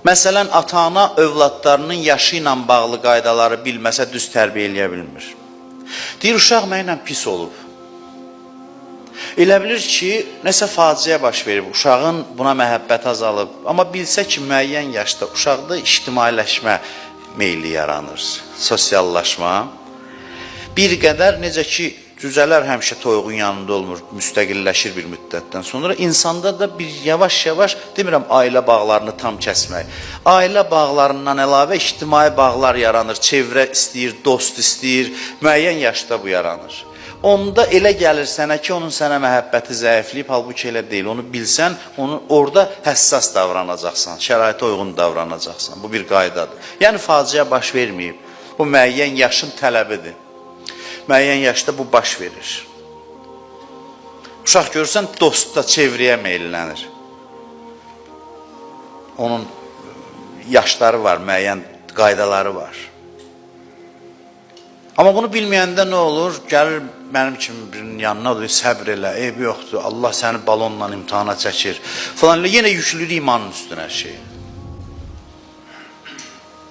Məsələn, ata-ana övladlarının yaşı ilə bağlı qaydaları bilməsə düz tərbiyə eləyə bilmir. Deyir, uşaq mənlə pis olub. Elə bilir ki, nəsə faciə baş verib, uşağın buna məhəbbəti azalıb. Amma bilsə ki, müəyyən yaşda uşaqda ictimailəşmə meyli yaranır, sosiallaşma. Bir qədər necə ki, cücələr həmişə toyuğun yanında olmur, müstəqilləşir bir müddətdən sonra. İnsanda da bir yavaş-yavaş, demirəm ailə bağlarını tam kəsmək. Ailə bağlarından əlavə ictimai bağlar yaranır, çevrə istəyir, dost istəyir, müəyyən yaşda bu yaranır. Onda elə gəlir sənə ki, onun sənə məhəbbəti zəifləyib, halbuki elə deyil. Onu bilsən, onu orada həssas davranacaqsan, şəraitə uyğun davranacaqsan. Bu bir qaydadır. Yəni faciə baş verməyib. Bu müəyyən yaşın tələbidir. Müəyyən yaşda bu baş verir. Uşaq görürsən dosta, çevrəyə meyllənir. Onun yaşları var, müəyyən qaydaları var. Amma bunu bilməyəndə nə olur? Gəlir mənim kimi birinin yanına deyir, səbr elə, eybi yoxdur, Allah səni balonla imtahana çəkir. Falan elə yenə yüklülür imanın üstünə şey.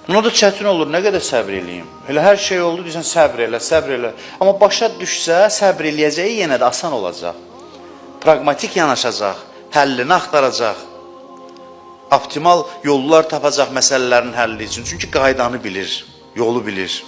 Buna da çətin olur, nə qədər səbr eləyim? Elə hər şey oldu, deyirsən səbr elə, səbr elə. Amma başa düşsə, səbr eləyəcəyi yenə də asan olacaq. Praqmatik yanaşacaq, həllini axtaracaq. Optimal yollar tapacaq məsələlərin həlli üçün. Çünki qaydanı bilir, yolu bilir.